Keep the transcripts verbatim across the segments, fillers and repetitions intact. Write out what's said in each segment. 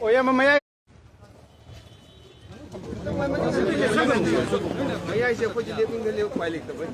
ꯑꯣ, ꯏꯌꯥꯝꯕ, ꯃꯌꯥꯏ꯫ ꯃꯌꯥꯏꯁꯦ ꯑꯩꯈꯣꯏꯗꯤ ꯂꯦꯞꯅꯤꯡꯗ ꯂꯦꯞ-, ꯎꯄꯥꯏ ꯂꯩꯇꯕꯩ꯫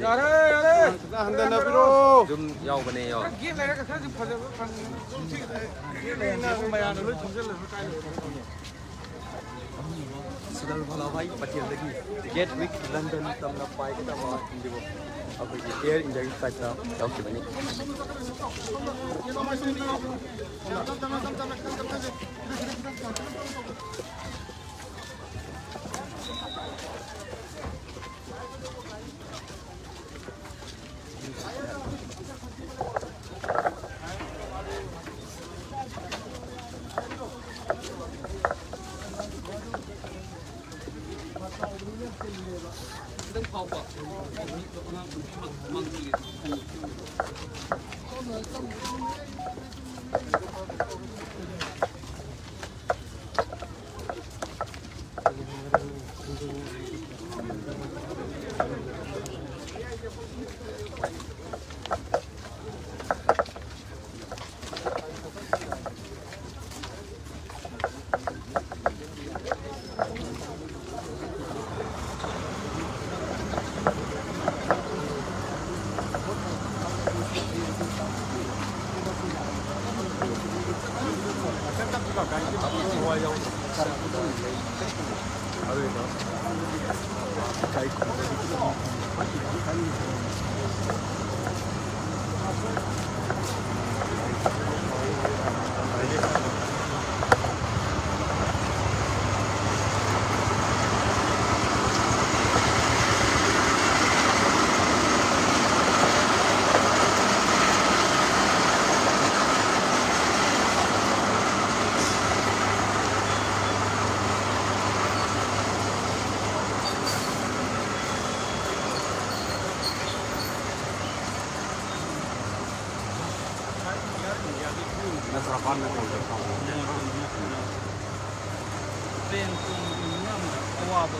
ꯌꯥꯔꯦ, ꯌꯥꯔꯦ꯫ ꯈꯤꯇꯪ ꯍꯟꯊꯅꯕꯤꯔꯣ꯫ ꯑꯗꯨꯝ ꯌꯥꯎꯕꯅꯦ, ꯌꯥꯎ꯫ ꯒꯦꯠ ꯂꯩꯔꯒ ꯈꯔꯗꯤ ꯐꯖꯕ ꯐꯪꯉꯤ꯫ ꯒꯦꯠ ꯂꯩꯔꯒ ꯃꯌꯥꯝꯅ ꯂꯣꯏ ꯊꯨꯝꯖꯤꯜꯂꯒ ꯀꯥꯏꯗ ꯐꯪꯉꯤ? Sardar Vallabhbhai ꯄꯇꯦꯜꯗꯒꯤ get week London ꯇꯝꯅ ꯄꯥꯏꯒꯗꯕ ꯏꯟꯗꯤꯒꯣ ꯑꯩꯈꯣꯏꯒꯤ ꯑꯦꯌꯔ ꯏꯟꯗꯤꯌꯥꯒꯤ ꯐ꯭ꯂꯥꯏꯠꯇ ꯌꯥꯎꯈꯤꯕꯅꯤ꯫ ꯇ꯭ꯔꯦꯟ ꯇꯣꯡꯕꯒꯤ ꯃꯤꯌꯥꯝꯗ ꯑꯋꯥꯕ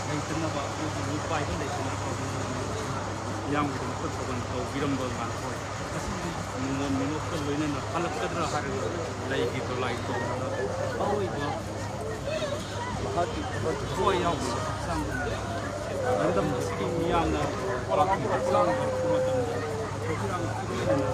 ꯂꯩꯇꯅꯕ, ꯑꯩꯈꯣꯏꯒꯤ ꯃꯤꯄꯥꯏꯕ ꯂꯩꯇꯅꯕ ꯃꯤꯌꯥꯝꯒꯤꯗꯃꯛꯇ ꯊꯧꯒꯜ ꯇꯧꯕꯤꯔꯝꯕ ꯉꯥꯛꯇ ꯑꯣꯏ꯫ ꯉꯁꯤꯗꯤ ꯅꯣꯡꯃꯣꯟ ꯃꯤꯅꯣꯛꯀ ꯂꯣꯏꯅꯅ ꯍꯜꯂꯛꯀꯗ꯭ꯔꯥ ꯍꯥꯏꯔꯒ ꯂꯩꯒꯤ ꯗꯣꯂꯥꯏ ꯇꯣꯡꯗꯅ ꯑꯋꯣꯏꯕ ꯃꯍꯥꯛꯀꯤ ꯊꯋꯥꯏ ꯌꯥꯎꯕ ꯍꯛꯆꯥꯡ ꯂꯝꯗꯝ ꯑꯁꯤꯒꯤ ꯃꯤꯌꯥꯝꯅ ꯄꯥꯛꯈꯤ ꯍꯛꯆꯥꯡ ꯇꯧꯔꯛꯄ ꯃꯇꯝꯗ ꯍꯛꯆꯥꯡ ꯂꯣꯏꯅꯅ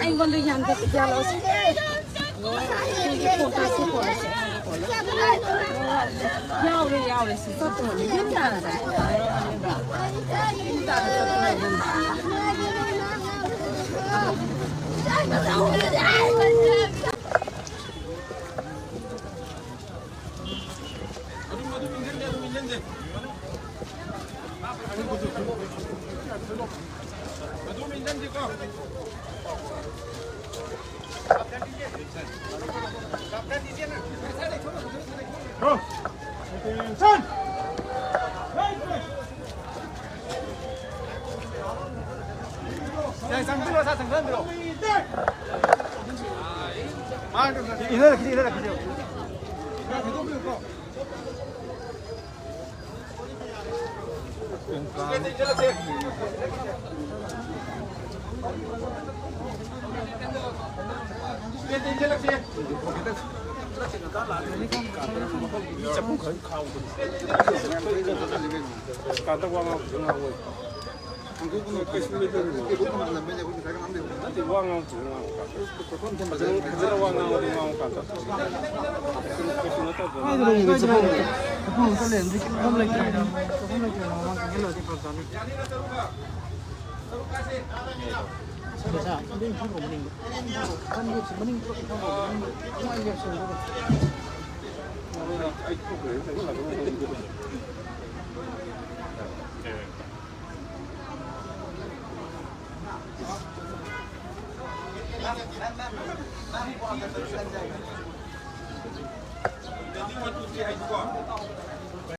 ꯑꯩꯉꯣꯟꯗ ꯌꯥꯟꯗ ꯌꯥꯜꯂꯛꯑꯣꯁꯦ꯫ ꯌꯥꯎꯔꯦ, ꯌꯥꯎꯔꯦ, ꯁꯤ ꯆꯠꯇ꯭ꯔꯣ? ꯌꯨꯝ ꯇꯥꯟꯅ ꯆꯠꯇ꯭ꯔꯣ? ꯌꯨꯝ ꯇꯥꯟꯅ ꯆꯠꯇ꯭ꯔꯣ? ꯀꯩꯁꯨ ꯂꯩꯇꯦ꯫ ꯅꯠꯇꯦ, ꯋꯥ ꯉꯥꯡꯗꯦ, ꯉꯥꯡꯉꯨ ꯀꯥꯟꯗ꯫ ꯐꯖꯅ, ꯐꯖꯅ ꯋꯥ ꯉꯥꯡꯉꯗꯤ ꯉꯥꯡꯉꯨ ꯀꯥꯟꯗ꯫ ꯀꯩꯁꯨ ꯅꯠꯇꯕꯗ꯫